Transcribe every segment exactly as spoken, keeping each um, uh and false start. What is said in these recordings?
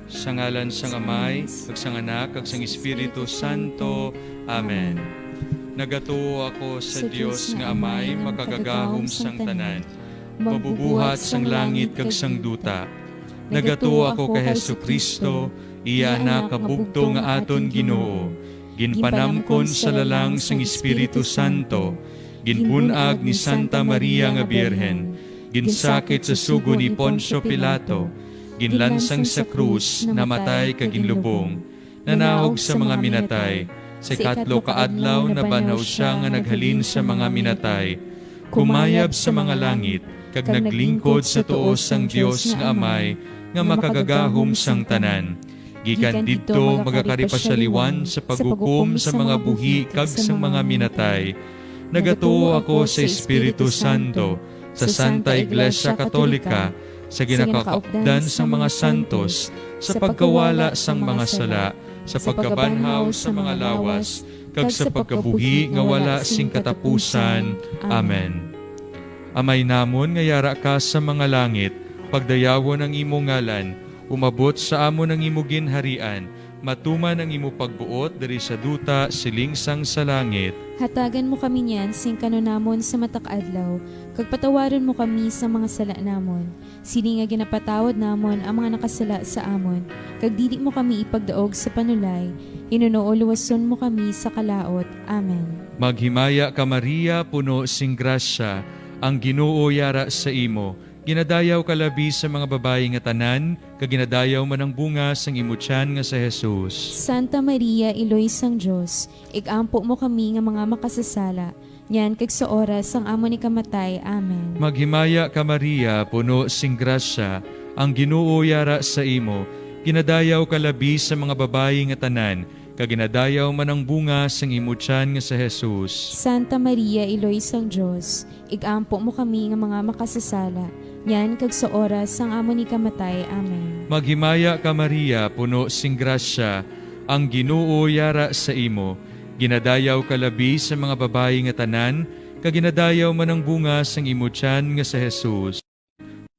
Sa ngalan sang Amay, kag sang Anak, kag sang Espiritu Santo. Amen. Nagatuo ako sa Dios nga Amay, makagagahom sang tanan, mabubuhat sang langit kag sang duta. Nagatuo ako kay Jesu-Cristo, iya Anak nga bugtong nga aton Ginoo, ginpanamkon sa lalang sang Espiritu Santo, ginbun-ag ni Santa Maria nga Birhen, ginsakit sa sugo ni Poncio Pilato, ginlansang sa krus, namatay kag ginlubong, nanaog sa mga minatay, sa ikatlo ka adlaw nabanhaw sia nga naghalin sa mga minatay, kumayab sa mga langit, kag naglingkod sa tuo sang Dios nga Amay, nga makagagahom sang tanan. Gikan didto magakari pa sia liwat sa paghukom sa mga buhi kag sang mga minatay. Nagatuo ako sa Espiritu Santo, sa Santa Iglesia Katolika, sa ginakaupdan sang mga santos, sa pagkawala sang mga sala, sa pagkabanhaw sa mga lawas, kag sa pagkabuhi nga wala sing katapusan. Amen. Amay namon nga yara ka sa mga langit, pagdayawon ang imo ngalan, umabot sa amon ang imo ginharian, matuman ang imo pagbuot diri sa duta siling sang sa langit. Hatagan mo kami niyan sing kan-on namon sa matag adlaw, kag patawaron mo kami sa mga sala namon, siling nga ginapatawad namon ang mga nakasala sa amon, kag dili mo kami ipagdaog sa panulay, hinuno luwason mo kami sa kalaut. Amen. Maghimaya ka, Maria, puno sing grasya, ang Ginoo yara sa imo. Ginadayaw ka labi sa mga babayi nga tanan, kag ginadayaw man ang bunga sang imo tiyan nga si Jesus. Santa Maria, Iloy sang Dios, igampo mo kami nga mga makasasala, niyan kag sa oras sang amon ikamatay. Amen. Maghimaya ka, Maria, puno sing grasya, ang Ginoo yara sa imo. Ginadayaw ka labi sa mga babayi nga tanan, kag ginadayaw man ang bunga sang imo tiyan nga si Jesus. Santa Maria, Iloy sang Dios, igampo mo kami nga mga makasasala, niyan kag sa oras sang amon ikamatay. Amen. Maghimaya ka, Maria, puno sing grasya, ang Ginoo yara sa imo. Ginadayaw ka labi sa mga babayi nga tanan, kag ginadayaw man ang bunga sang imo tiyan nga si Jesus.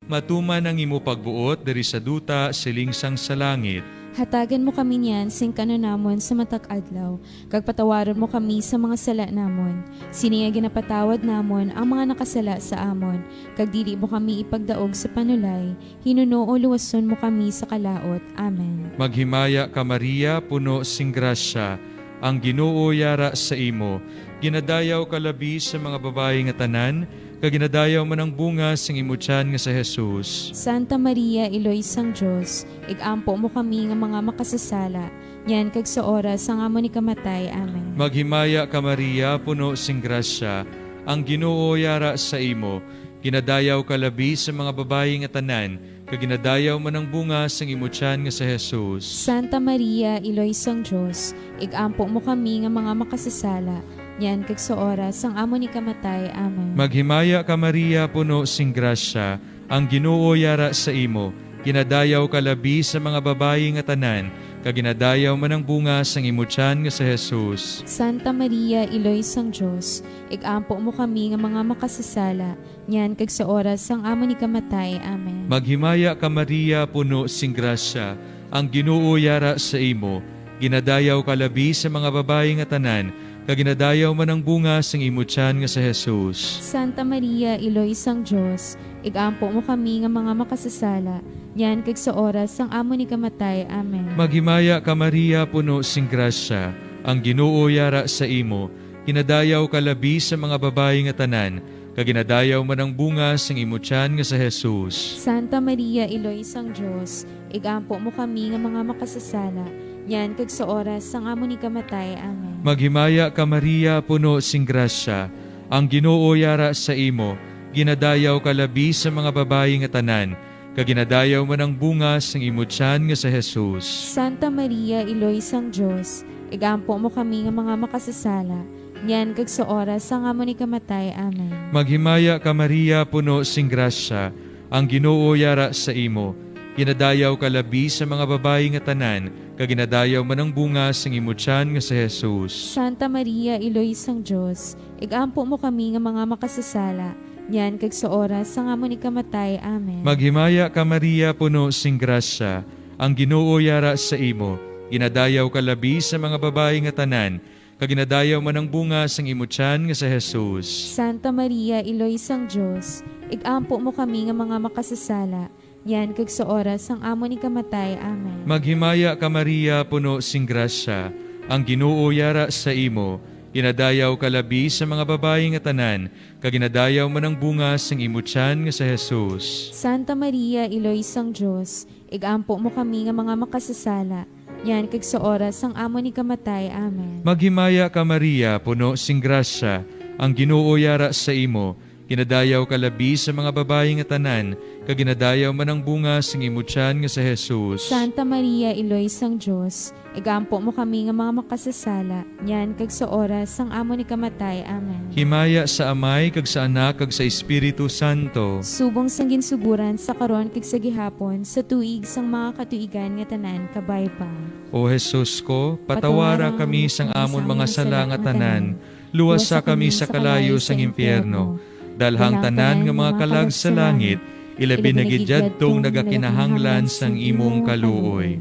Matuman ang imo pagbuot diri sa duta siling sang sa langit. Hatagan mo kami niyan sing kan-on namon sa matag adlaw, kag patawaron mo kami sa mga sala namon, siling nga ginapatawad namon ang mga nakasala sa amon, kag dili mo kami ipagdaog sa panulay, hinuno luwason mo kami sa kalaut. Amen. Maghimaya ka, Maria, puno sing grasya, ang Ginoo yara sa imo. Ginadayaw ka labi sa mga babayi nga tanan, kag ginadayaw man ang bunga sing imo tiyan nga si Jesus. Santa Maria, Iloy sang Dios, igampo mo kami nga mga makasasala, niyan kag sa oras sang amon ikamatay. Amen. Maghimaya ka, Maria, puno sing grasya, ang Ginoo yara sa imo. Ginadayaw ka labi sa mga babayi nga tanan, kag ginadayaw man ang bunga sang imo tiyan nga si Jesus. Santa Maria, Iloy sang Dios, igampo mo kami nga mga makasasala, niyan kag sa oras sang amon ikamatay. Amen. Maghimaya ka, Maria, puno sing grasya, ang Ginoo yara sa imo. Ginadayaw ka labi sa mga babayi nga tanan, kag ginadayaw man ang bunga sang imo tiyan nga si Jesus. Santa Maria, Iloy sang Dios, igampo mo kami nga mga makasasala, niyan kag sa oras sang amon ikamatay. Amen. Maghimaya ka, Maria, puno sing grasya, ang Ginoo yara sa imo. Ginadayaw ka labi sa mga babayi nga tanan, kag ginadayaw man ang bunga sang imo tiyan nga si Jesus. Santa Maria, Iloy sang Dios, igampo mo kami nga mga makasasala, niyan kag sa oras sang amon ikamatay. Amen. Maghimaya ka, Maria, puno sing grasya, ang Ginoo yara sa imo. Ginadayaw ka labi sa mga babayi nga tanan, kag ginadayaw man ang bunga sang imo tiyan nga si Jesus. Santa Maria, Iloy sang Dios, igampo mo kami nga mga makasasala, niyan kag sa oras sang amon ikamatay. Amen. Maghimaya ka, Maria, puno sing grasya, ang Ginoo yara sa imo. Ginadayaw ka labi sa mga babayi nga tanan, kag ginadayaw man ang bunga sang imo tiyan nga si Jesus. Santa Maria, Iloy sang Dios, igampo mo kami nga mga makasasala, niyan kag sa oras sang amon ikamatay. Amen. Maghimaya ka, Maria, puno sing grasya, ang Ginoo yara sa imo. Ginadayaw ka labi sa mga babayi nga tanan, kag ginadayaw man ang bunga sang imo tiyan nga si Jesus. Santa Maria, Iloy sang Dios, igampo mo kami nga mga makasasala, niyan kag sa oras sang amon ikamatay. Amen. Maghimaya ka, Maria, puno sing grasya, Ang Ginoo yara sa imo, ginadayaw ka labi sa mga babayi nga tanan, kag ginadayaw man ang bunga sang imo tiyan nga si Jesus. Santa Maria, Iloy sang Dios, igampo mo kami nga mga makasasala, niyan kag sa oras sang amon ikamatay. Amen. Maghimaya ka, Maria, puno sing grasya, ang Ginoo yara sa imo, ginadayaw ka labi sa mga babayi nga tanan, kag ginadayaw man ang bunga sang imo tiyan nga si Jesus. Santa Maria, Iloy sang Dios, igampo mo kami nga mga makasasala, niyan kag sa oras sang amon ikamatay. Amen. Maghimaya ka, Maria, puno sing grasya, ang Ginoo yara sa imo, ginadayaw ka labi sa mga babayi nga tanan, kag ginadayaw man ang bunga sang imo tiyan nga si Jesus. Santa Maria, Iloy sang Dios, igampo mo kami nga mga makasasala, niyan kag sa oras sang amon ikamatay. Amen. Himaya sa Amay, kag sa Anak, kag sa Espiritu Santo. Subong sang ginsugoran, sa karon, kag sa gihapon, sa tuig sang mga katuigan nga tanan. Kabay pa. O Jesus ko, patawara kami sang amon mga sala nga tanan, luwasa kami sa kalayo sang impyerno, dalhang tanan nga mga kalag sa langit, ilabi na gid yadtong nagakinahanglan sang imong kaluoy.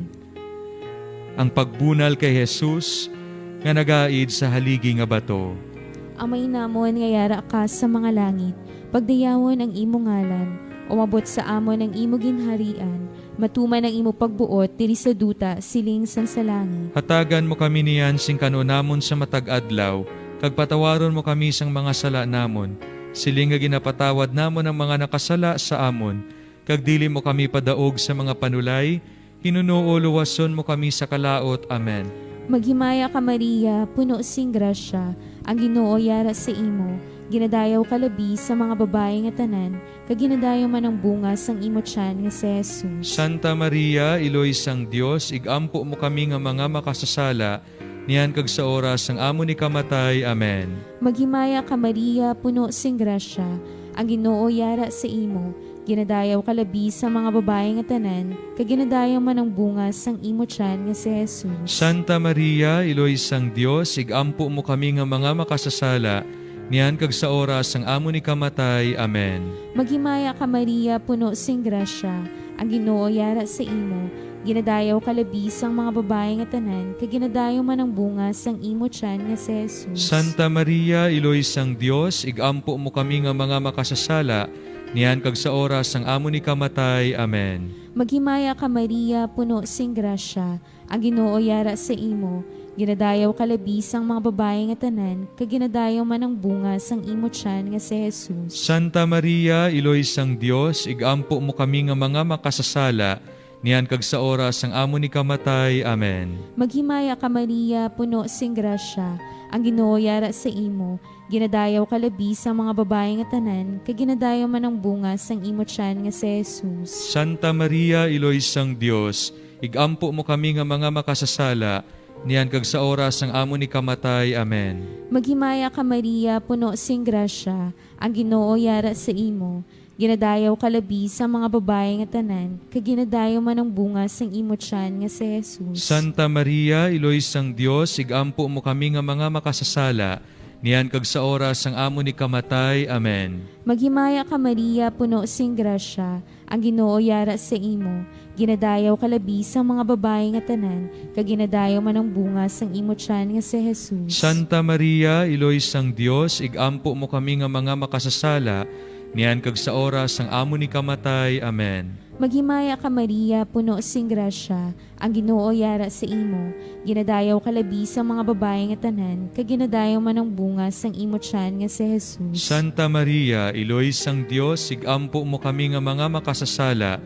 Ang pagbunal kay Jesus nga nagaid sa haligi nga bato. Amay namon nga yara ka sa mga langit, pagdayawon ang imo ngalan, umabot sa amon ang imo ginharian, matuman ang imo pagbuot diri sa duta, siling sang sa langit. Hatagan mo kami niyan sing kan-on namon sa matag adlaw, kag patawaron mo kami sang mga sala namon, siling nga ginapatawad namon ang mga nakasala sa amon, kag dili mo kami padaog sa mga panulay, hinunoo luwason mo kami sa kalaut. Amen. Maghimaya ka, Maria, puno sing grasya, ang Ginoo yara sa imo, ginadayaw ka labi sa mga babayi nga tanan, kag ginadayaw man ang bunga sang imo tiyan nga si Jesus. Santa Maria, Iloy sang Dios, igampo mo kami nga mga makasasala, niyan kag sa oras sang amon ikamatay. Amen. Maghimaya ka, Maria, puno sing grasya, ang Ginoo yara sa imo, ginadayaw ka labi sa mga babayi nga tanan, kag ginadayaw man ang bunga sang imo tiyan nga si Jesus. Santa Maria, Iloy sang Dios, igampo mo kami nga mga makasasala, niyan kag sa oras sang amon ikamatay. Amen. Maghimaya ka, Maria, puno sing grasya, ang Ginoo yara sa imo, ginadayaw ka labi sang mga babayi nga tanan, kag ginadayaw man ang bunga sang imo tiyan nga si Jesus. Santa Maria, Iloy sang Dios, igampo mo kami nga mga makasasala, niyan kag sa oras sang amon ikamatay. Amen. Maghimaya ka, Maria, puno sing grasya, ang Ginoo yara sa imo, ginadayaw ka labi sang mga babayi nga tanan, kag ginadayaw man ang bunga sang imo tiyan nga si Jesus. Santa Maria, Iloy sang Dios, igampo mo kami nga mga makasasala, niyan kag sa oras sang amon ikamatay. Amen. Maghimaya ka, Maria, puno sing grasya, ang Ginoo yara sa imo, ginadayaw ka labi sang mga babayi nga tanan, kag ginadayaw man ang bunga sang imo tiyan nga si Jesus. Santa Maria, Iloy sang Dios, igampo mo kami nga mga makasasala, niyan kag sa oras sang amon ikamatay. Amen. Maghimaya ka, Maria, puno sing grasya, ang Ginoo yara sa imo, ginadayaw ka labi sang mga babayi nga tanan, kag ginadayaw man ang bunga sang imo tiyan nga si Jesus. Santa Maria, Iloy sang Dios, igampo mo kami nga mga makasasala, niyan kag sa oras sang amon ikamatay. Amen. Maghimaya ka, Maria, puno sing grasya, ang Ginoo yara sa imo, ginadayaw ka labi sang mga babayi nga tanan, kag ginadayaw man ang bunga sang imo tiyan nga si Jesus. Santa Maria, Iloy sang Dios, igampo mo kami nga mga makasasala, niyan kag sa oras sang amon ikamatay. Amen. Maghimaya ka, Maria, puno sing grasya, ang Ginoo yara sa imo, ginadayaw ka labi sang mga babayi nga tanan, kag ginadayaw man ang bunga sang imo tiyan nga si Jesus. Santa Maria, Iloy sang Dios, igampo mo kami nga mga makasasala,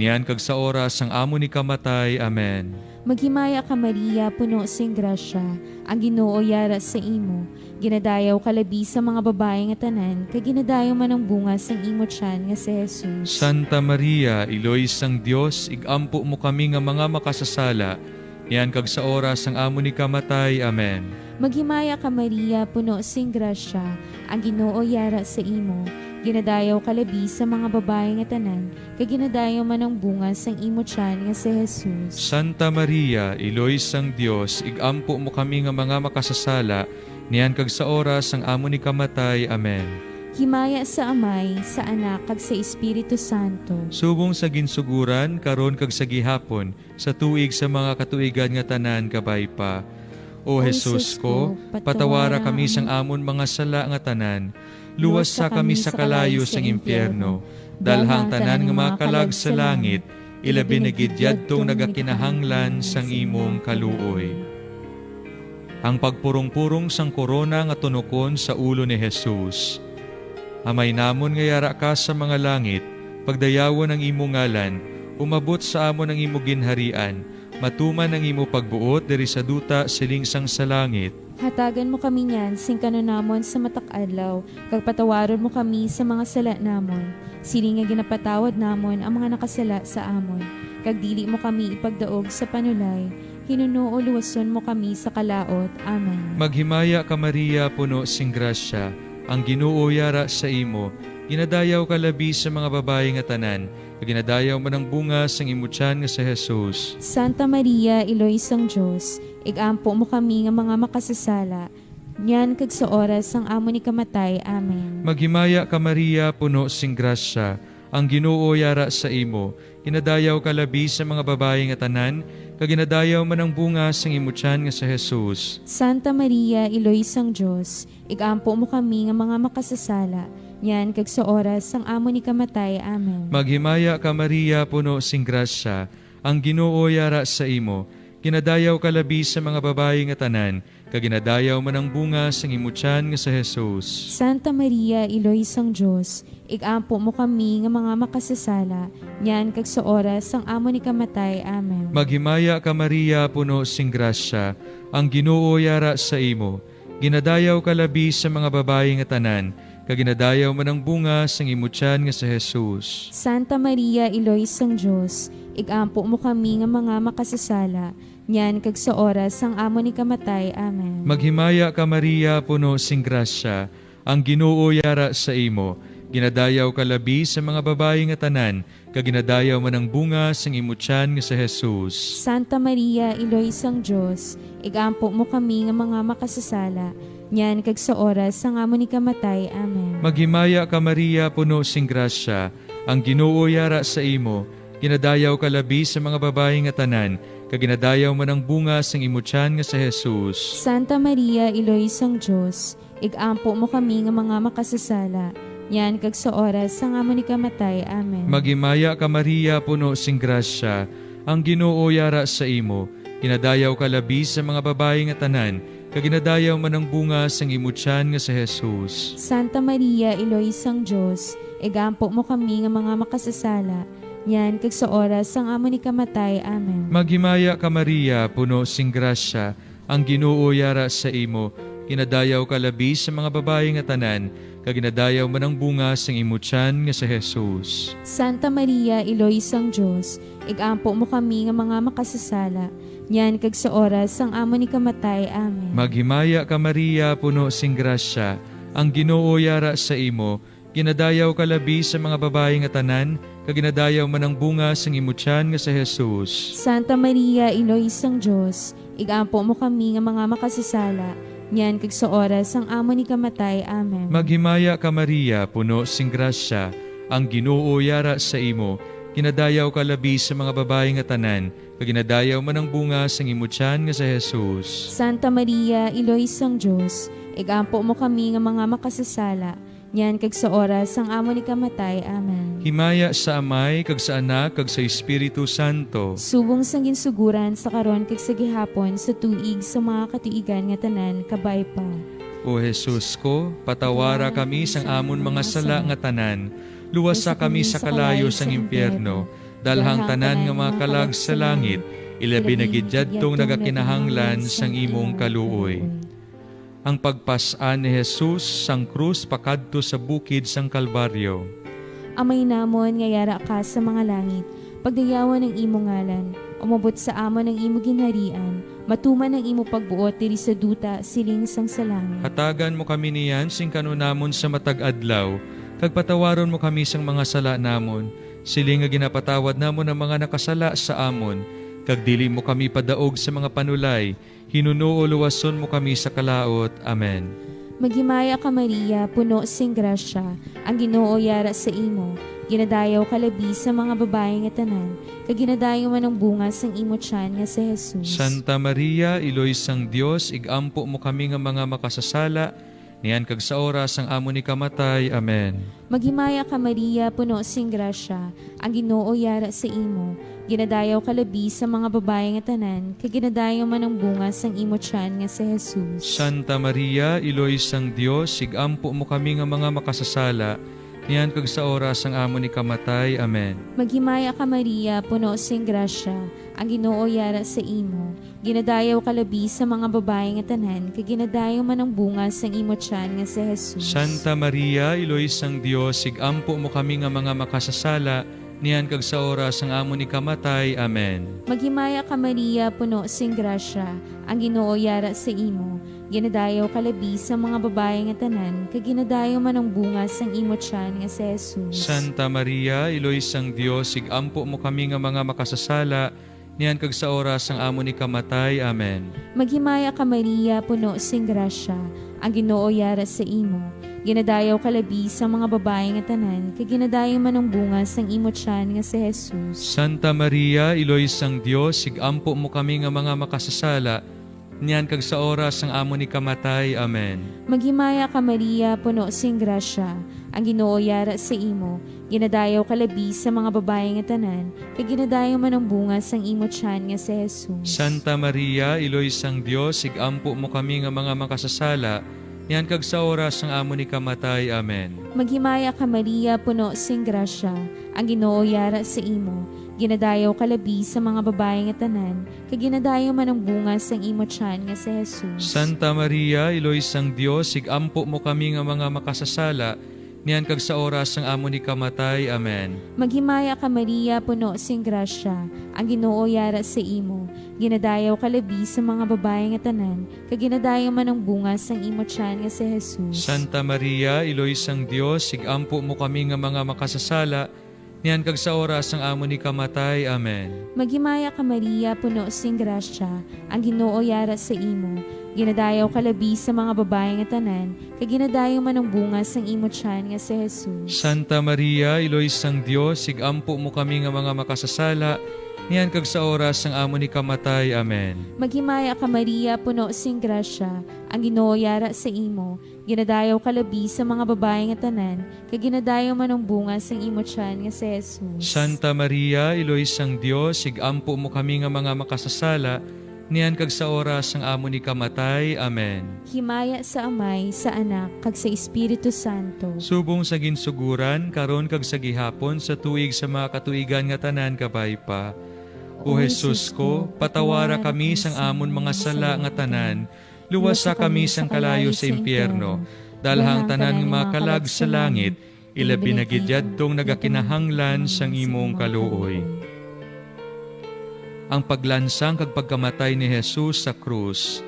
niyan kag sa oras sang amon ikamatay. Amen. Maghimaya ka, Maria, puno sing grasya, ang Ginoo yara sa imo, ginadayaw ka labi sa mga babayi nga tanan, kag ginadayaw man ang bunga sang imo tiyan nga si Jesus. Santa Maria, Iloy sang Dios, igampo mo kami nga mga makasasala, niyan kag sa oras sang amon ikamatay. Amen. Maghimaya ka, Maria, puno sing grasya, ang Ginoo yara sa imo, ginadayaw ka labi sa mga babayi nga tanan, kag ginadayaw man ang bunga sang imo tiyan nga si Jesus. Santa Maria, Iloy sang Dios, igampo mo kami nga mga makasasala, niyan kag sa oras sang amon ikamatay. Amen. Himaya sa Amay, sa Anak, kag sa Espiritu Santo. Subong sa ginsuguran, karon kag sa gihapon, sa tuig sa mga katuigan nga tanan, kabay pa. O O Jesus Jesus ko, ko, patawara patawara kami sang kami. Amon mga sala nga tanan. Luwasa kami sa kalayo sang impyerno. Dalha ang tanan nga mga kalag sa langit, ilabi na gid yadtong nagakinahanglan sang imong kaluoy. Ang pagpurong-purong sang korona nga tunokon sa ulo ni Jesus. Amay namon nga yara ka sa mga langit, pagdayawon ang imo ngalan, umabot sa amon ang imo ginharian, matuman ang imo pagbuot diri sa duta siling sang sa langit. Hatagan mo kami niyan sing kanunamon sa matag adlaw, kag patawaron mo kami sa mga sala namon, siling nga ginapatawad namon ang mga nakasala sa amon, kag dili mo kami ipagdaog sa panulay, hinunoo luwason mo kami sa kalaut. Amen. Maghimaya ka, Maria, puno sing grasya, ang Ginoo yara sa imo, ginadayaw ka labi sa mga babayi nga tanan, kag ginadayaw man ang bunga sang imo tiyan nga si Jesus. Santa Maria, Iloy sang Dios, igampo mo kami nga mga makasasala, niyan kag sa oras sang amon ikamatay. Amen. Maghimaya ka, Maria, puno sing grasya, ang Ginoo yara sa imo, ginadayaw ka labi sa mga babayi nga tanan, kag ginadayaw man ang bunga sang imo tiyan nga si Jesus. Santa Maria, Iloy sang Dios, igampo mo kami nga mga makasasala, niyan kag sa oras sang amon ikamatay. Amen. Maghimaya ka, Maria, puno sing grasya, ang Ginoo yara sa imo, ginadayaw ka labi sa mga babayi nga tanan, kag ginadayaw man ang bunga sang imo tiyan nga si Jesus. Santa Maria, Iloy sang Dios, igampo mo kami nga mga makasasala, niyan kag sa oras sang amon ikamatay. Amen. Maghimaya ka, Maria, puno sing grasya, ang Ginoo yara sa imo, ginadayaw ka labi sa mga babayi nga tanan, kag ginadayaw man ang bunga sang imo tiyan nga si Jesus. Santa Maria, Iloy sang Dios, igampo mo kami nga mga makasasala, niyan kag sa oras sang amon ikamatay. Amen. Maghimaya ka, Maria, puno sing grasya, ang Ginoo yara sa imo, ginadayaw ka labi sa mga babayi nga tanan, kag ginadayaw man ang bunga sang imo tiyan nga si Jesus. Santa Maria, Iloy sang Dios, igampo mo kami nga mga makasasala, niyan kag sa oras sang amon ikamatay. Amen. Maghimaya ka, Maria, puno sing grasya, ang Ginoo yara sa imo, ginadayaw ka labi sa mga babayi nga tanan, kag ginadayaw man ang bunga sang imo tiyan nga si Jesus. Santa Maria, Iloy sang Dios, igampo mo kami nga mga makasasala, niyan kag sa oras sang amon ikamatay. Amen. Maghimaya ka, Maria, puno sing grasya, ang Ginoo yara sa imo, ginadayaw ka labi sa mga babayi nga tanan, kag ginadayaw man ang bunga sang imo tiyan nga si Jesus. Santa Maria, Iloy sang Dios, igampo mo kami nga mga makasasala, niyan kag sa oras sang amon ikamatay. Amen. Maghimaya ka, Maria, puno sing grasya, ang Ginoo yara sa imo, ginadayaw ka labi sa mga babayi nga tanan, kag ginadayaw man ang bunga sang imo tiyan nga si Jesus. Santa Maria, Iloy sang Dios, igampo mo kami nga mga makasasala, niyan kag sa oras sang amon ikamatay. Amen. Maghimaya ka, Maria, puno sing grasya, ang Ginoo yara sa imo, ginadayaw ka labi sa mga babayi nga tanan, kag ginadayaw man ang bunga sang imo tiyan nga si Jesus. Santa Maria, Iloy sang Dios, igampo mo kami nga mga makasasala, niyan kag sa oras sang amon ikamatay. Amen. Maghimaya ka, Maria, puno sing grasya, ang Ginoo yara sa imo, ginadayaw ka labi sa mga babayi nga tanan, kag ginadayaw man ang bunga sang imo tiyan nga si Jesus. Santa Maria, Iloy sang Dios, igampo mo kami nga mga makasasala, niyan kag sa oras sang amon ikamatay. Amen. Himaya sa Amay, kag sa Anak, kag sa Espiritu Santo. Subong sang ginsuguran, sa karon, kag sa gihapon, sa tuig sa mga katuigan nga tanan, kabay pa. O Jesus ko, patawara kami sang amon mga sala nga tanan, luwasa kami sa kalayo sang impyerno, dalha ang tanan nga mga kalag sa langit, ilabi na gid yadtong nagakinahanglan sang imong kaluoy. Ang pagpas-an ni Jesus sang krus pakadto sa bukid sang Kalbaryo. Amay namon nga yara ka sa mga langit, pagdayawon ang imo ngalan, umabot sa amon ang imo ginharian, matuman ang imo pagbuot diri sa duta siling sang sa langit. Hatagan mo kami niyan sing kanunamon sa matag adlaw, kag patawaron mo kami sang mga sala namon, siling nga ginapatawad namon ang mga nakasala sa amon, kag dili mo kami padaog sa mga panulay, hinunoo luwason mo kami sa kalaut. Amen. Maghimaya ka, Maria, puno sing grasya, ang Ginoo yara sa imo. Ginadayaw ka labi sa mga babayi nga tanan, kag ginadayaw man ang bunga sang imo tiyan nga si Jesus. Santa Maria, Iloy sang Dios, igampo mo kami nga mga makasasala, niyan kag sa oras sang amon ikamatay. Amen. Maghimaya ka, Maria, puno sing grasya, ang Ginoo yara sa imo. Ginadayaw ka labi sa mga babayi nga tanan, kag ginadayaw man ang bunga sang imo tiyan nga si Jesus. Santa Maria, Iloy sang Dios, igampo mo kami nga mga makasasala, niyan kag sa oras sang amon ikamatay. Amen. Maghimaya ka, Maria, puno sing grasya, ang Ginoo yara sa imo. Ginadayaw ka labi sa mga babayi nga tanan, kag ginadayaw man ang bunga sang imo tiyan nga si Jesus. Santa Maria, Iloy sang Dios, igampo mo kami nga mga makasasala, niyan kag sa oras sang amon ikamatay. Amen. Maghimaya ka, Maria, puno sing grasya, ang Ginoo yara sa imo. Ginadayaw ka labi sa mga babayi nga tanan, kag ginadayaw man ang bunga sang imo tiyan nga si Jesus. Santa Maria, Iloy sang Dios, igampo mo kami nga mga makasasala, niyan kag sa oras sang amon ikamatay. Amen. Maghimaya ka, Maria, puno sing grasya, ang Ginoo yara sa imo. Ginadayaw ka labi sa mga babayi nga tanan, kag ginadayaw man ang bunga sang imo tiyan nga si Jesus. Santa Maria, Iloy sang Dios, igampo mo kami nga mga makasasala, niyan kag sa oras sang amon ikamatay. Amen. Maghimaya ka, Maria, puno sing grasya, ang Ginoo yara sa imo. Ginadayaw ka labi sa mga babayi nga tanan, kag ginadayaw man ang bunga sang imo tiyan nga si Jesus. Santa Maria, Iloy sang Dios, igampo mo kami nga mga makasasala, niyan kag sa oras sang amon ikamatay. Amen. Maghimaya ka, Maria, puno sing grasya, ang Ginoo yara sa imo. Ginadayaw ka labi sa mga babayi nga tanan, kag ginadayaw man ang bunga sang imo tiyan nga si Jesus. Santa Maria, Iloy sang Dios, igampo mo kami nga mga makasasala, niyan kag sa oras sang amon ikamatay. Amen. Maghimaya ka, Maria, puno sing grasya, ang Ginoo yara sa imo. Ginadayaw ka labi sa mga babayi nga tanan, kag ginadayaw man ang bunga sang imo tiyan nga si Jesus. Santa Maria, Iloy sang Dios, igampo mo kami nga mga makasasala, niyan kag sa oras sang amon ikamatay. Amen. Maghimaya ka, Maria, puno sing grasya, ang Ginoo yara sa imo. Ginadayaw ka labi sa mga babayi nga tanan, kag ginadayaw man ang bunga sang imo tiyan nga si Jesus. Santa Maria, Iloy sang Dios, igampo mo kami nga mga makasasala, niyan kag sa oras sang amon ikamatay. Amen. Maghimaya ka, Maria, puno sing grasya, ang Ginoo yara sa imo. Ginadayaw ka labi sa mga babayi nga tanan, kag ginadayaw man ang bunga sang imo tiyan nga si Jesus. Santa Maria, Iloy sang Dios, igampo mo kami nga mga makasasala, niyan kag sa oras sang amon ikamatay. Amen. Himaya sa Amay, sa Anak, kag sa Espiritu Santo. Subong sa ginsuguran, karon kag sa gihapon, sa tuig sa mga katuigan nga tanan. Kabay pa. O Jesus ko, patawara kami sang amon mga sala nga tanan, luwasa kami sang kalayo sa impyerno, dalha ang tanan nga mga kalag sa langit, ilabi na gid yadtong nagakinahanglan sang imong kaluoy. Ang paglansang kag pagkamatay ni Jesus sa krus.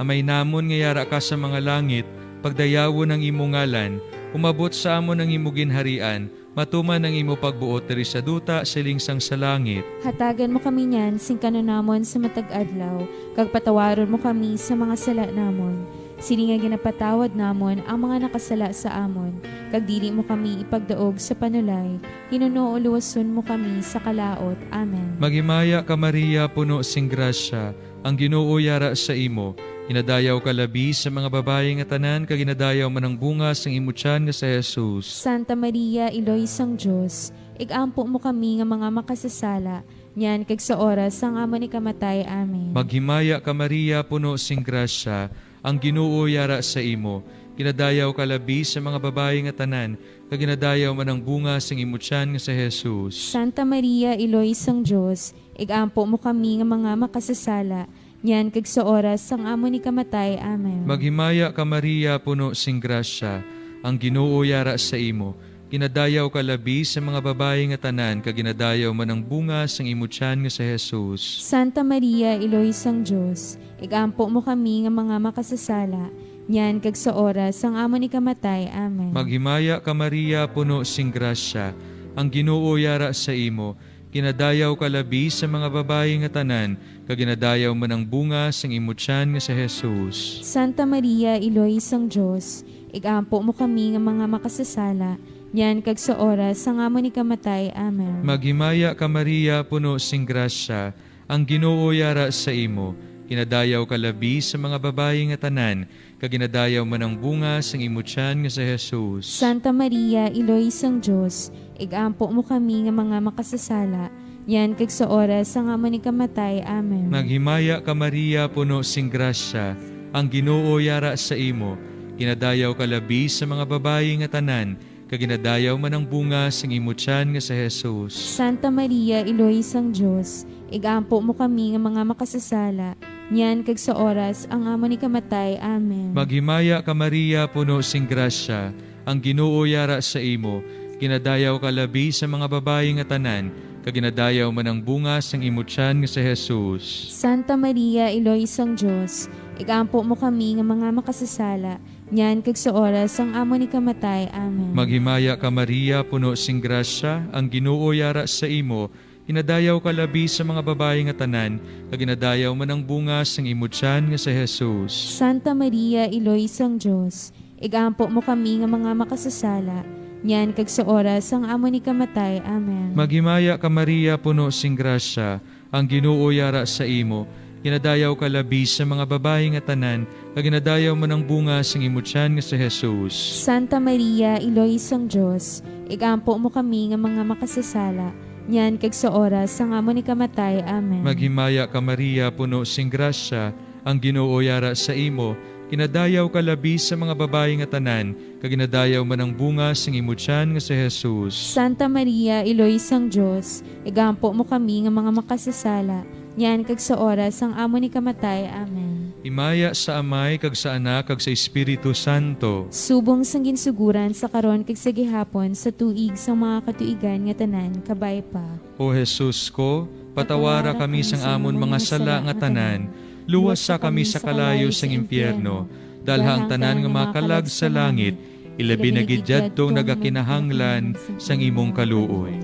Amay namon nga yara ka sa mga langit, pagdayawon ang imo ngalan, umabot sa amon ang imo ginharian, matuman ang imo pagbuot diri sa duta, siling sang sa langit. Hatagan mo kami niyan sing kanunamon sa matag adlaw, kag patawaron mo kami sa mga sala namon, siling nga ginapatawad namon ang mga nakasala sa amon, kag dili mo kami ipagdaog sa panulay, hinunoo luwason mo kami sa kalaut. Amen. Maghimaya ka, Maria, puno sing grasya, ang Ginoo yara sa imo. Ginadayaw ka labi sa mga babayi nga tanan, kag ginadayaw man ang bunga sang imo tiyan nga si Jesus. Santa Maria, Iloy sang Dios, igampo mo kami nga mga makasasala, niyan kag sa oras sang amon ikamatay. Amen. Maghimaya ka, Maria, puno sing grasya, ang Ginoo yara sa imo. Ginadayaw ka labi sa mga babayi nga tanan, kag ginadayaw man ang bunga sang imo tiyan nga si Jesus. Santa Maria, Iloy sang Dios, igampo mo kami nga mga makasasala, niyan kag sa oras sang amon ikamatay. Amen. Maghimaya ka, Maria, puno sing grasya, ang Ginoo yara sa imo. Ginadayaw ka labi sa mga babayi nga tanan, kag ginadayaw man ang bunga sang imo tiyan nga si Jesus. Santa Maria, Iloy sang Dios, igampo mo kami nga mga makasasala, niyan kag sa oras sang amon ikamatay. Amen. Maghimaya ka, Maria, puno sing grasya, ang Ginoo yara sa imo. Ginadayaw ka labi sa mga babayi nga tanan, kag ginadayaw man ang bunga sang imo tiyan nga si Jesus. Santa Maria, Iloy sang Dios, igampo mo kami nga mga makasasala, niyan kag sa oras sang amon ikamatay. Amen. Maghimaya ka, Maria, puno sing grasya, ang Ginoo yara sa imo. Ginadayaw ka labi sa mga babayi nga tanan, kag ginadayaw man ang bunga sang imo tiyan nga si Jesus. Santa Maria, Iloy sang Dios, igampo mo kami nga mga makasasala, niyan kag sa oras sang amon ikamatay. Amen. Maghimaya ka, Maria, puno sing grasya, ang Ginoo yara sa imo. Ginadayaw ka labi sa mga babayi nga tanan, kag ginadayaw man ang bunga sang imo tiyan nga si Jesus. Santa Maria, Iloy sang Dios, igampo mo kami nga mga makasasala, niyan kag sa oras ang amon ikamatay. Amen. Maghimaya ka, Maria, puno sing grasya, ang Ginoo yara sa imo. Ginadayaw ka labi sa mga babayi nga tanan, kag ginadayaw man ang bunga sang imo tiyan nga si Jesus. Santa Maria, Iloy sang Dios, igampo mo kami nga mga makasasala, niyan kag sa oras sang amon ikamatay. Amen. Maghimaya ka, Maria, puno sing grasya, ang Ginoo yara sa imo. Ginadayaw ka labi sa mga babayi nga tanan, kag ginadayaw man ang bunga sang imo tiyan nga si Jesus. Santa Maria, Iloy sang Dios, igampo mo kami nga mga makasasala, niyan kag sa oras sang amon ikamatay. Amen. Maghimaya ka, Maria, puno sing grasya, ang Ginoo yara sa imo. Ginadayaw ka labi sa mga babayi nga tanan, kag ginadayaw man ang bunga sang imo tiyan nga si Jesus. Santa Maria, Iloy sang Dios, igampo mo kami nga mga makasasala, niyan kag sa oras sang amon ikamatay. Amen. Maghimaya ka, Maria, puno sing grasya, ang Ginoo yara sa imo. Ginadayaw ka labi sa mga babayi nga tanan, kag ginadayaw man ang bunga sang imo tiyan nga si Jesus. Santa Maria, Iloy sang Dios, igampo mo kami nga mga makasasala, niyan kag sa oras sang amon ikamatay. Amen. Himaya sa Amay, kag sa Anak, kag sa Espiritu Santo. Subong sang ginsuguran, sa karon, kag sa gihapon, sa tuig sang mga katuigan nga tanan. Kabay pa. O Jesus ko, patawara kami sang amon mga sala nga tanan, luwasa kami sa kalayo sang impyerno, dalha ang tanan nga mga kalag sa langit, ilabi na gid yadtong nagakinahanglan sang imong kaluoy.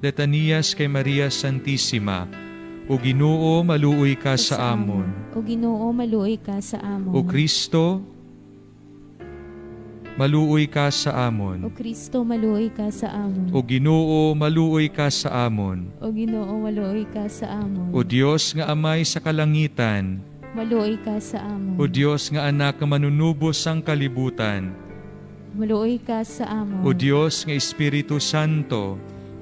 Litanias kay Maria Santisima. O Ginoo, maluoy ka sa amon. O Ginoo, maluoy ka sa amon. O Kristo, maluoy ka sa amon. O Kristo, maluoy ka sa amon. O Ginoo, maluoy ka sa amon. O Ginoo, maluoy ka sa amon. O Dios nga Amay sa kalangitan. Maluoy ka sa amon. O Dios nga Anak nga Manunubos sang kalibutan. Maluoy ka sa amon. O Dios nga Espiritu Santo.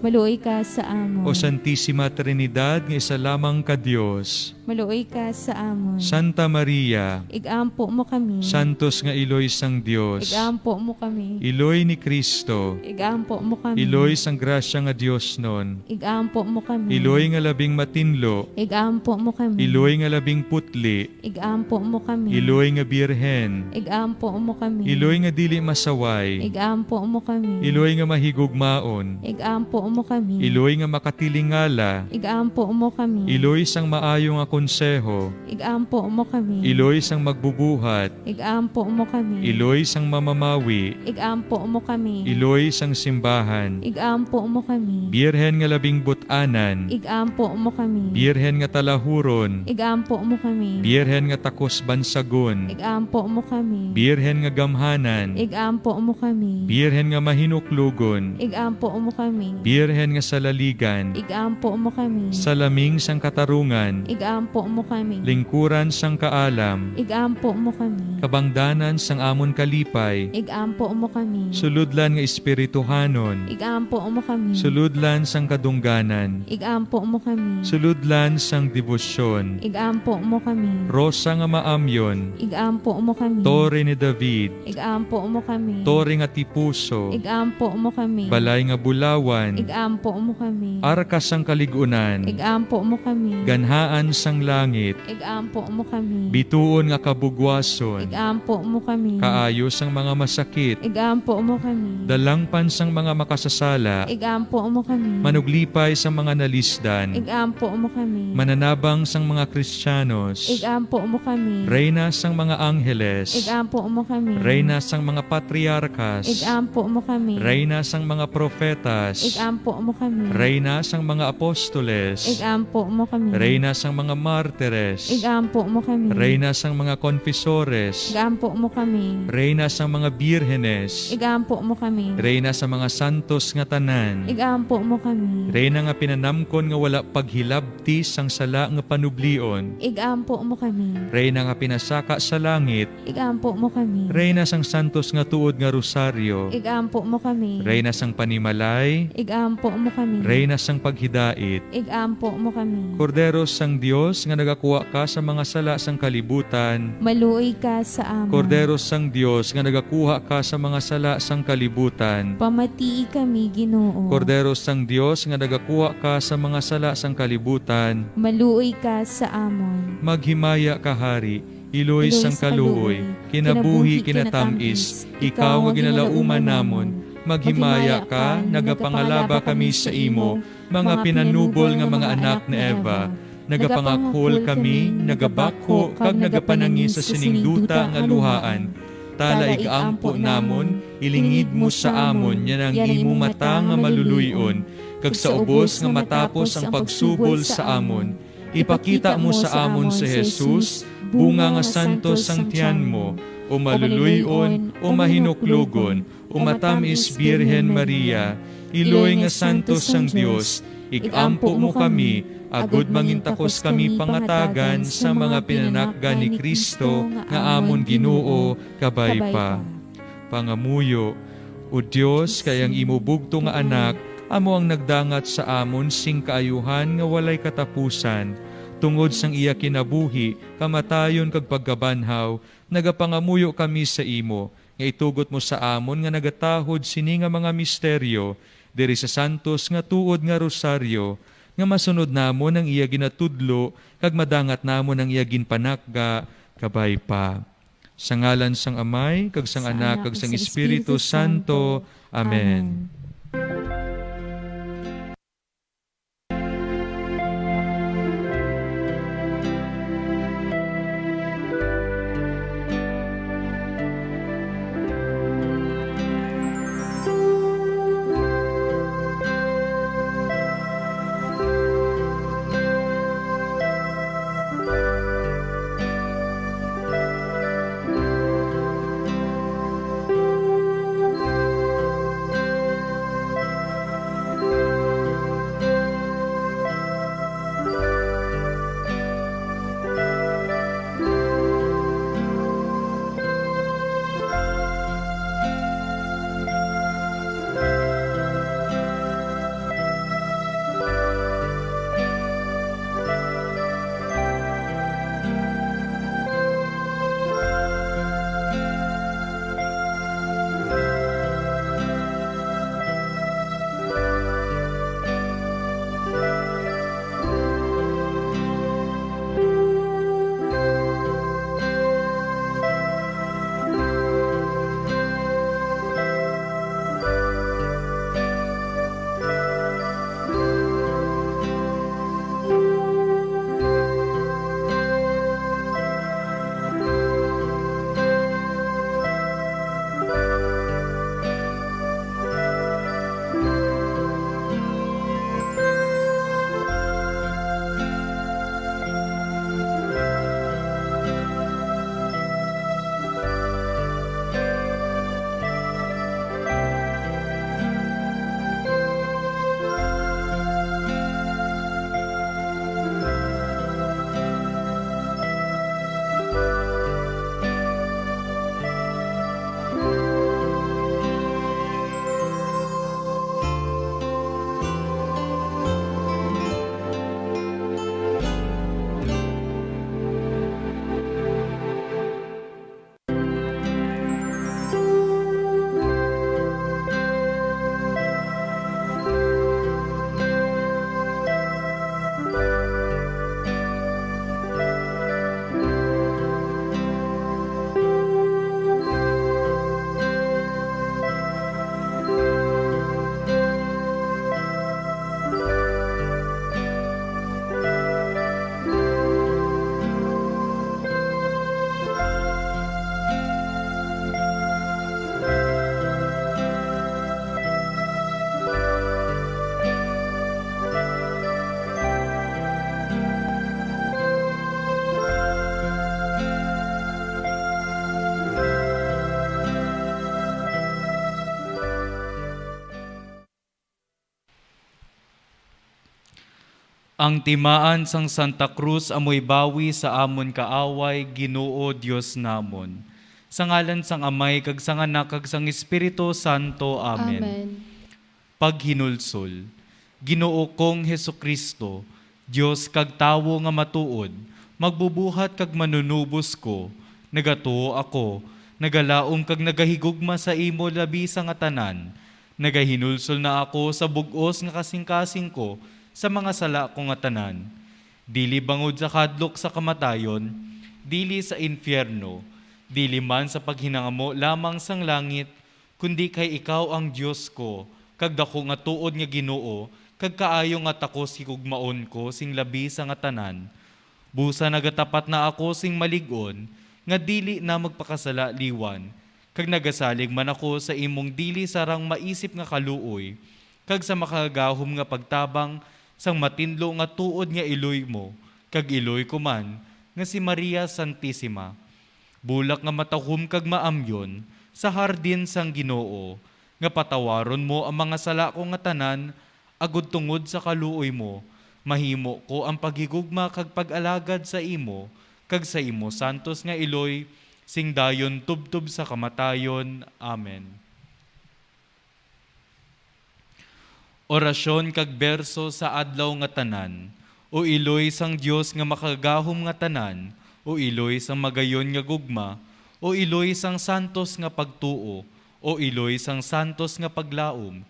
Maluoy ka sa amon. O Santisima Trinidad nga isa lamang ka Dios. Maluoy ka sa amon. Santa Maria. Igampo mo kami. Santos nga Iloy sang Dios. Igampo mo kami. Iloy ni Cristo. Igampo mo kami. Iloy sang grasya nga diosnon. Igampo mo kami. Iloy nga labing matinlo. Igampo mo kami. Iloy nga labing putli. Igampo mo kami. Iloy nga Birhen. Igampo mo kami. Iloy nga dili masaway. Igampo mo kami. Iloy nga mahigugmaon. Igampo mo kami. Iloy nga makatilingala. Igampo mo kami. Iloy sang maayo nga konseho. Igampo mo kami. Iloy sang magbubuhat. Igampo mo kami. Iloy sang mamamawi. Igampo mo kami. Iloy sang simbahan. Igampo mo kami. Birhen nga labing but-anan. Igampo mo kami. Birhen nga talahuron. Igampo mo kami. Birhen nga takos bansagon. Igampo mo kami. Birhen nga gamhanan. Igampo mo kami. Birhen nga mahinuklogon. Igampo mo kami. Birhen nga salaligan. Igampo mo kami. Salaming sang katarungan. Igampo mo kami. Lingkuran sang kaalam. Igampo mo kami. Kabangdanan sang amon kalipay. Igampo mo kami. Sulodlan nga espirituhanon. Igampo mo kami. Sulodlan sang kadungganan. Igampo mo kami. Sulodlan sang debosyon. Igampo mo kami. Rosa nga maamyon. Igampo mo kami. Tore ni David. Igampo mo kami. Tore nga tipuso. Igampo mo kami. Balay nga bulawan. Ig-ampo mo kami. Arka sang kalig-unan. Ig-ampo mo kami. Ganhaan sang langit. Ig-ampo mo kami. Bituon nga kabugwason. Ig-ampo mo kami. Kaayo sang mga masakit. Ig-ampo mo kami. Dalangpan sang mga makasasala. Ig-ampo mo kami. Manuglipay sang mga nalisdan. Ig-ampo mo kami. Mananabang sang mga Kristiyanos. Ig-ampo mo kami. Reyna sang mga angheles. Ig-ampo mo kami. Reyna sang mga patriarkas. Ig-ampo mo kami. Reyna sang mga profetas. Ig-ampo mo kami. Reyna sang mga apostoles. Ig-ampo mo kami. Reyna sang mga martires. Ig-ampo mo kami. Reyna sang mga konfesores. Ig-ampo mo kami. Reyna sang mga birhenes. Ig-ampo mo kami. Reyna sang mga santos nga tanan. Ig-ampo mo kami. Reyna nga pinanamkon nga wala paghilabti sang sala nga panublion. Ig-ampo mo kami. Reyna nga pinasaka sa langit. Ig-ampo mo kami. Reyna sang santos nga tuod nga rosaryo. Ig-ampo mo kami. Reyna sang panimalay. Ig-ampo mo kami. Reyna sang paghidait. Ig-ampo mo kami. Kordero sang Dios nga nagakuha ka sa mga sala sang kalibutan. Maluoy ka sa amon. Kordero sang Dios nga nagakuha ka sa mga sala sang kalibutan. Pamatii kami, Ginoo. Kordero sang Dios nga nagakuha ka sa mga sala sang kalibutan. Maluoy ka sa amon. Maghimaya ka, Hari, Iloy sang kaluoy, kinabuhi, kinatamis, ikaw nga ginalauman namon. Maghimaya ka, nagapangalaba kami sa imo, mga pinanubol nga mga anak ni Eva. Nagapangakhol kami, nagabakho, kag nagapanangin sa sining duta nga luhaan. Tala ig-ampo namon, ilingid mo sa amon yan ang imo mata nga maluluy-on, kag sa ubos nga matapos ang pagsubol sa amon, ipakita mo sa amon si Jesus, bunga nga santos sang tiyan mo, o maluluy-on, o mahinuklogon, o matamis Birhen Maria, iloy nga santos sang Dios, ig-ampo mo kami, agod mangintakos kami pangatagan sa mga pinanakgan ni Cristo nga amon Ginoo, kabay pa. Pangamuyo. O Dios, kay ang imo bugtong nga Anak amo ang nagdangat sa amon sing kaayuhan nga walay katapusan. Tungod sang iya kinabuhi, kamatayon, kag pagkabanhaw, nagapangamuyo kami sa imo nga itugot mo sa amon nga nagatahod sini nga mga misteryo diri sa santos nga tuod nga rosaryo, nga masunod namon ang iya ginatudlo kag madangat namon ang iya ginpanakga kabay pa. Sa ngalan sang Amay, kag sang Anak, kag sang Espiritu Santo. Amen. Ang timaan sang Santa Cruz amoy bawi sa amon kaaway, Ginoo Dios namon. Sa ngalan sang Amay, kag sang Anak, kag sang Espiritu Santo. Amen. Amen. Paghinulsol. Ginoo kong Jesu-Cristo, Dios kag tawo nga matuod, magbubuhat kag manunubos ko, nagatuo ako, nagalaom kag nagahigugma sa imo labi sa nga tanan, nagahinulsol na ako sa bug-os nga kasingkasing ko sa mga sala ko nga tanan, dili bangod sa kadlok sa kamatayon, dili sa infierno, dili man sa paghinangamo lamang sang langit, kundi kay ikaw ang Dios ko, kag daku nga tuod nga Ginoo, kag kaayo nga takos higugmaon ko sing labi sa nga tanan. Busa nagatapat na ako sing malig-on, nga dili na magpakasala liwan, kag nagasalig man ako sa imong dili sarang maisip nga kaluoy, kag sa makagagahom nga pagtabang sang matinlo nga tuod nga iloy mo, kag iloy ko man, nga si Maria Santisima. Bulak nga matahom kag maamyon sa hardin sang Ginoo, nga patawaron mo ang mga sala ko nga tanan, agod tungod sa kaluoy mo, mahimo ko ang paghigugma kag pag-alagad sa imo, kag sa imo santos nga iloy, sing dayon tubtob sa kamatayon. Amen. Orasyon kag berso sa adlaw nga tanan. O iloy sang Dios nga makagahom nga tanan, o iloy sang magayon nga gugma, o iloy sang santos nga pagtuo, o iloy sang santos nga paglaom,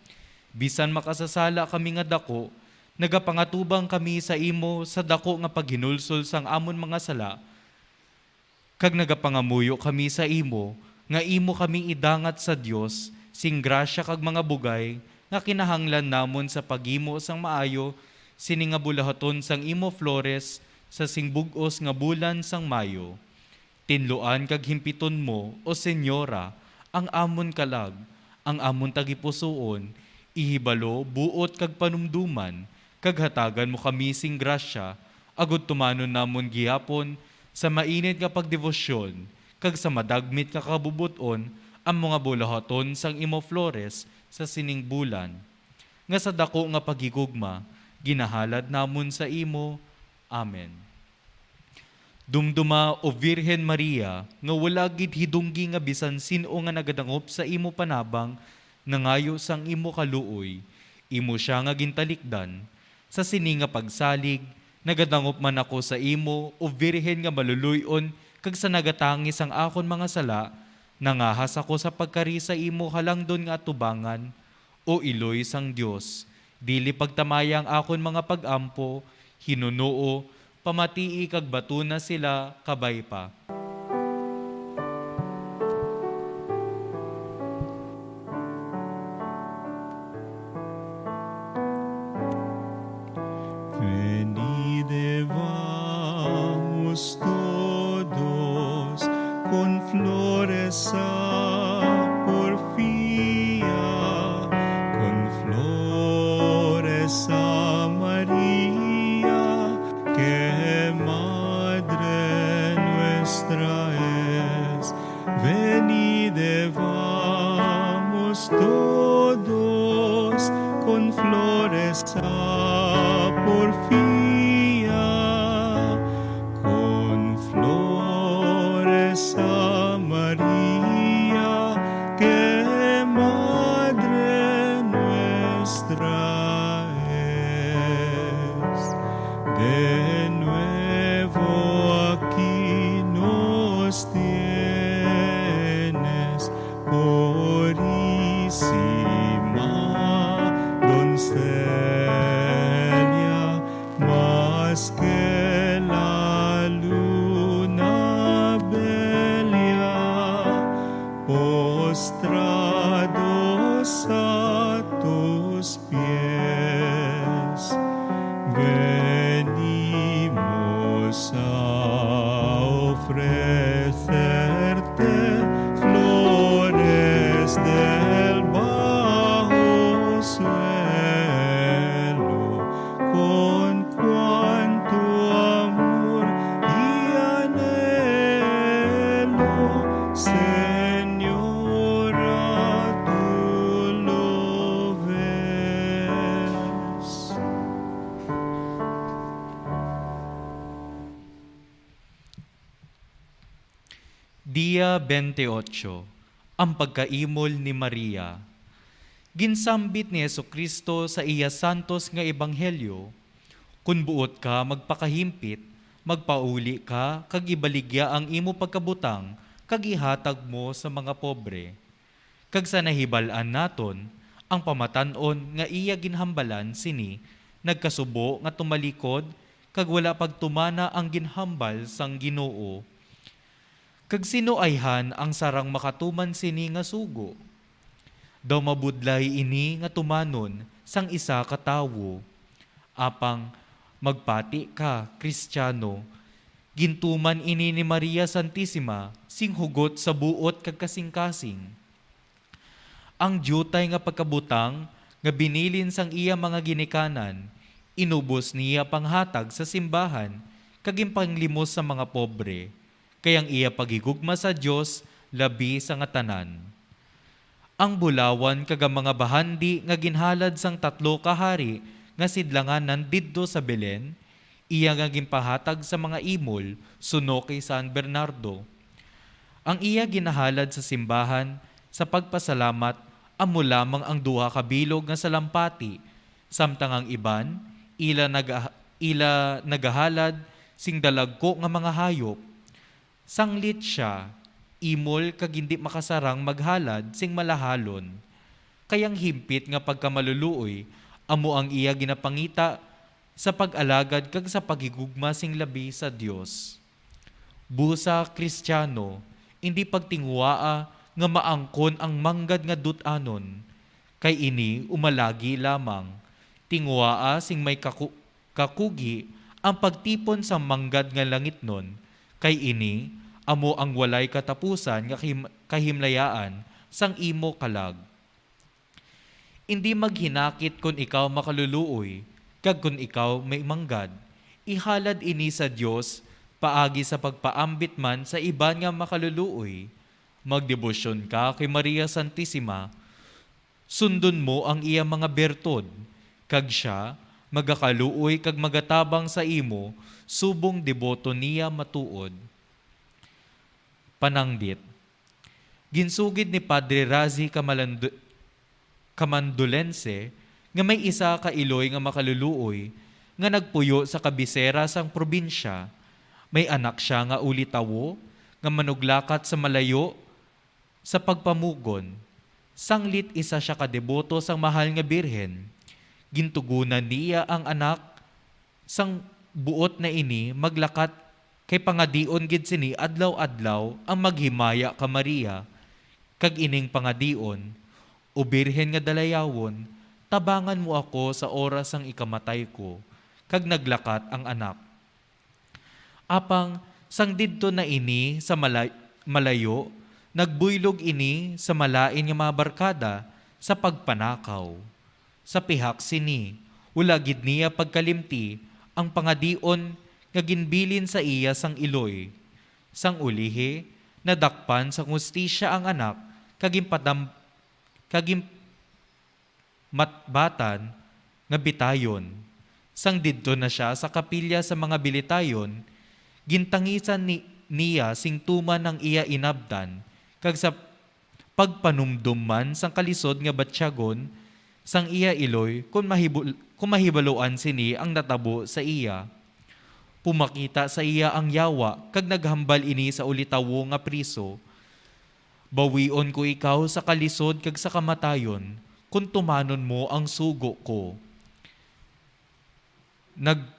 bisan makasasala kami nga daku, nagapangatubang kami sa imo sa daku nga paghinulsol sang amon mga sala, kag nagapangamuyo kami sa imo nga imo kami idangat sa Dios sing grasya kag mga bugay nga kinahanglan namon sa paghimo sang maayo sini nga bulahaton sang imo flores sa sing bug-os nga bulan sang Mayo. Tinluan kag himpiton mo, O Señora, ang amon kalag, ang amon tagipusoon, ihibalo, buot kag panumdoman, kag hatagan mo kami sing grasya, agud tumanon namon gihapon sa mainit nga pagdebosyon kag sa madagmit nga kabubot-on ang mga bulahaton sang imo flores sa sining bulan, nga sa daku nga paghigugma ginahalad namon sa imo. Amen. Dumduma, O Virgen Maria, nga wala gid hidunggi nga bisan sin-o nga nagadangop sa imo panabang nangayo sang imo kaluoy. Imo sia nga gintalikdan. Sa sini nga pagsalig, nagadangop man ako sa imo, O Virgen nga maluluy-on kag sa nagatangi sang akon mga sala, nangahas ako sa pagkari sa imo halangdon nga atubangan, O iloy sang Dios, dili pagtamaya ang akon mga pag-ampo, hinunoo, pamatii kag batuna sila kabay pa. Venid, vamos todos con flores a porfia, con flores a Maria, que madre nuestra es. Venid, vamos todos con flores a porfia, con flores a Maria, que madre nuestra es. De nuevo aquí nos tienes, purísima doncella, más que la luna bella, postrados a tus pies. Venimos a ofrecerte flores del bajo suelo, con cuanto amor y anhelo, Señora, tú lo ves. Dia twenty-eight, ang pagkaimol ni Maria. Ginsambit ni Jesu-Cristo sa iya santos nga ebanghelyo, "Kon buot ka magpakahimpit, magpauli ka kag ibaligya ang imo pagkabutang kag ihatag mo sa mga pobre." Kag sa nahibal-an naton, ang pamatan-on nga iya ginhambalan sini nagkasubo nga tumalikod kag wala pagtumana ang ginhambal sang Ginoo. Kag sino ayhan ang sarang makatuman sini nga sugo? Daw mabudlay ini nga tumanon sang isa ka tawo. Apang magpati ka, Kristiano, gintuman ini ni Maria Santisima sing hugot sa buot kag kasing-kasing. Ang diutay nga pagkabutang nga binilin sang iya mga ginikanan, inubos niya panghatag sa simbahan kag ginpanglimos sa mga pobre, kay ang iya paghigugma sa Dios labi sa nga tanan. Ang bulawan kag ang mga bahandi nga ginhalad sang tatlo ka hari nga sidlanganan didto sa Belen, iya nga ginpahatag sa mga imol suno kay San Bernardo. Ang iya ginahalad sa simbahan sa pagpasalamat amo lamang ang duha ka bilog nga salampati, samtang ang iban ila naga-, ila nagahalad sing dalagku nga mga hayop. Sanglit sia imol kag indi makasarang maghalad sing malahalon, kay ang himpit nga pagkamaluluoy amo ang iya ginapangita sa pag-alagad kag sa paghigugma sing labi sa Dios. Busa, Kristiano, indi pagtinguhaa nga maangkon ang manggad nga dut-anon, kay ini umalagi lamang. Tinguhaa sing may kaku-, kakugi ang pagtipon sang manggad nga langitnon, kay ini amo ang walay katapusan nga kahim-, kahimlayaan sang imo kalag. Indi maghinakit kon ikaw makaluluoy, kag kon ikaw may manggad. Ihalad ini sa Dios paagi sa pagpaambit man sa iban nga makaluluoy. Magdebosyon ka kay Maria Santisima. Sundon mo ang iya mga bertod, kag sia magakaluoy kag magatabang sa imo subong deboto niya matuod. Pananggit. Ginsugid ni Padre Razi Kamalandu-, Kamandulense nga may isa ka iloy nga makaluluoy nga nagpuyo sa kabisera sang probinsya. May anak sia nga ulitawo nga manuglakat sa malayo sa pagpamugon. Sanglit isa sia ka deboto sang Mahal nga Birhen. Gintugunan niya ang anak sang buot na ini maglakat, kay pangadion gid sini adlaw-adlaw ang maghimaya ka Maria, kag ining pangadion, "O Birhen nga dalayawon, tabangan mo ako sa oras sang ikamatay ko." Kag naglakat ang anak. Apang sang didto na ini sa malay-, malayo, nagbuylog ini sa malain nga mga barkada sa pagpanakaw. Sa pihak sini, wala gid niya pagkalimti ang pangadion nga ginbilin sa iya sang iloy. Sang ulihi, nadakpan sang hustisya ang anak kag ginpadam-, kag gin-, matbatan nga bitayon. Sang didto na sia sa kapilya sa mga bilitayon, gintangisan ni-, niya sing tuman ang iya inabtan, kag sa pagpanumdom man sang kalisod nga batyagon sang iya iloy kon mahibul-, kon mahibaluan sini ang natabo sa iya. Pumakita sa iya ang yawa, kag naghambal ini sa ulitawo nga priso, "Bawion ko ikaw sa kalisod kag sa kamatayon, kon tumanon mo ang sugo ko." Nag-,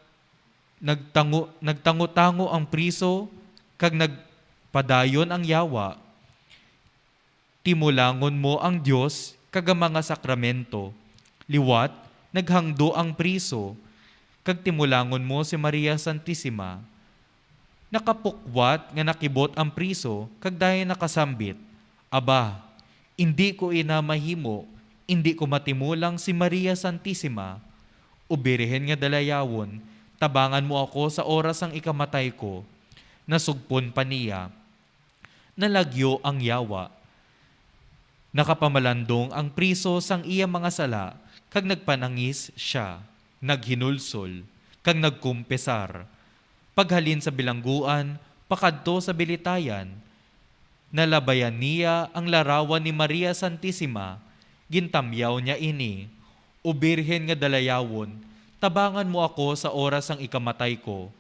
nagtango-, nagtango-tango ang priso, kag nagpadayon ang yawa. "Timulangon mo ang Dios kag ang mga sakramento." Liwat, naghangdo ang priso, kag timulangon mo si Maria Santisima. Nakapukwat nga nakibot ang priso kag dayon nakasambit, "Aba, indi ko ina mahimo, indi ko matimulang si Maria Santisima. O Birhen nga dalayawon, tabangan mo ako sa oras sang ikamatay ko." Nasugpon pa niya. Nalagyo ang yawa. Nakapamalandong ang priso sang iya mga sala, kag nagpanangis sia, naghinulsol, kag nagkumpesar. Paghalin sa bilangguan, pakadto sa bilitayan, Nalabayan niya ang larawan ni Maria Santisima, gintamyaw niya ini, "O Birhen nga dalayawon, tabangan mo ako sa oras sang ikamatay ko."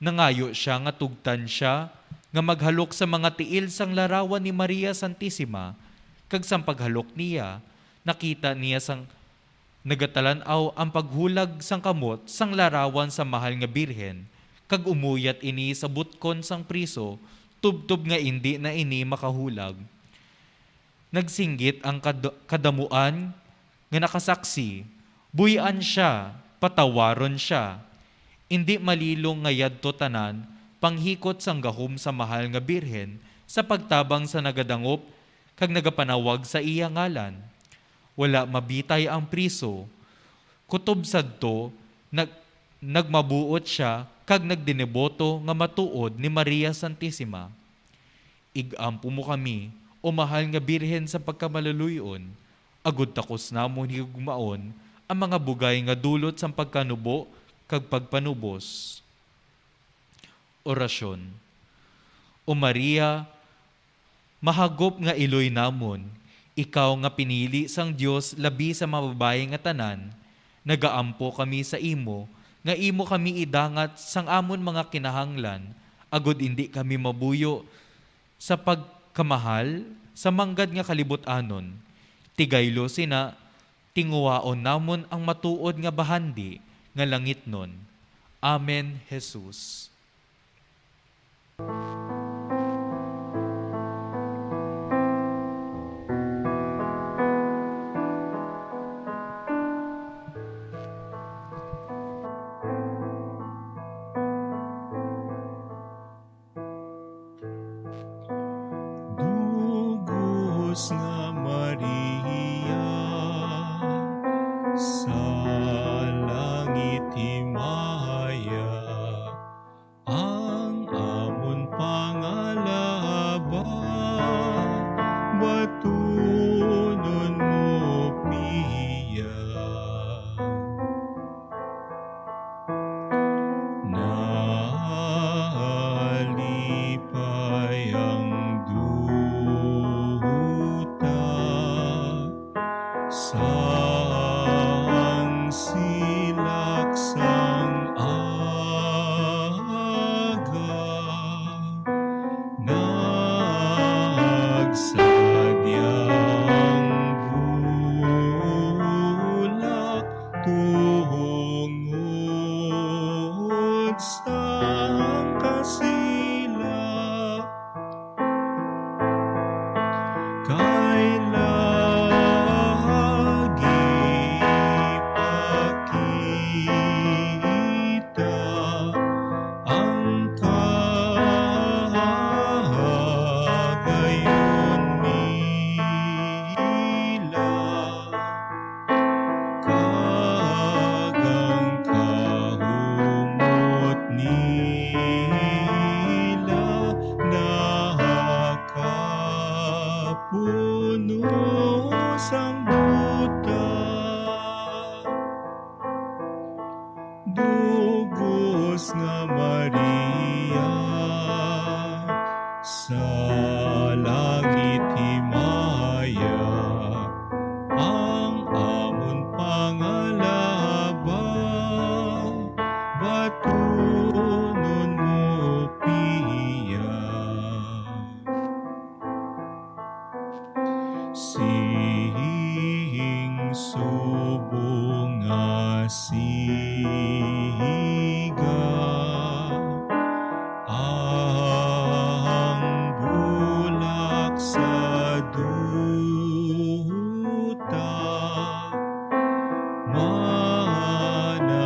Nangayo sia nga tugtan sia nga maghalok sa mga tiil sang larawan ni Maria Santisima, kag sang paghalok niya, nakita niya sang nagatalan-aw ang paghulag sang kamot sang larawan sa Mahal nga Birhen, kag umuyat ini sa butkon sang priso, tubtob nga indi na ini makahulag. Nagsinggit ang kad-, kadamuan nga nakasaksi, "Buy-an sia, patawaron sia." Indi malilong nga yadto tanan panghikot sang gahom sa Mahal nga Birhen sa pagtabang sa nagadangop kag nagapanawag sa iya ngalan. Wala mabitay ang priso. Kutob sadto, nag-, nagmabuot sia kag nagdiniboto nga matuod ni Maria Santisima. Ig-ampo mo kami, O Mahal nga Birhen sa Pagkamalaluy-on, agod takos namon higugmaon ang mga bugay nga dulot sang pagkanubo kag pagpanubos. Orasyon. O Maria, mahagop nga iloy namon, ikaw nga pinili sang Dios labi sa mga babayi nga tanan, nagaampo kami sa imo nga imo kami idangat sang amon mga kinahanglan, agod indi kami mabuyo sa pagkamahal sa manggad nga kalibut-anon. Tigaylo sina, tinguhaon namon ang matuod nga bahandi nga langitnon. Amen, Jesus. Dugos nga Maria, sa langit himaya, ang amon pangalaba, batunon mo piya. Nalipay ang duta sang silak sang aga. Nagsadya ang bulak tungod sang kasila, kay lagi pakita ang kahagayon nila, kag ang kahumot nila nakapuno sang duta. Dugos nga Maria, sa langit himaya, ang amon pangalaba, batunon mo piya. Sing subong nga siga ang bulak sa duta, managdaya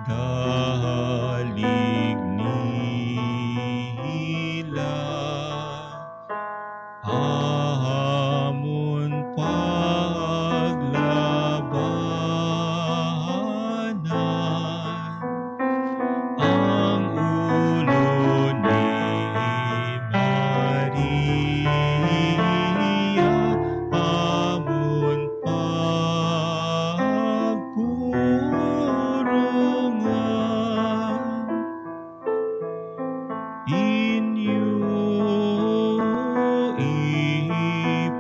padalig nila amon paglabanan. Ang ulo ni Maria amon pagpurungan. Inyo ipakita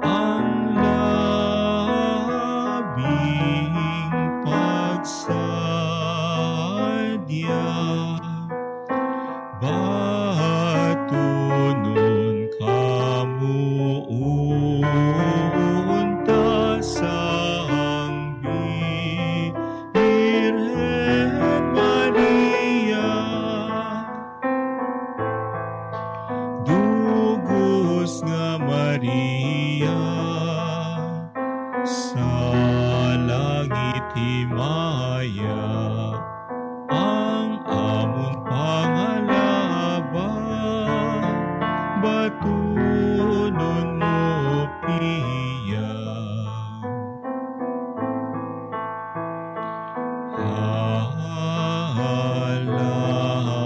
ang labing pagsadya. Batunon kamo unta sang Birhen Maria. Dugos nga Maria, sa langit himaya ang amon pangalaba, batunon mo piya.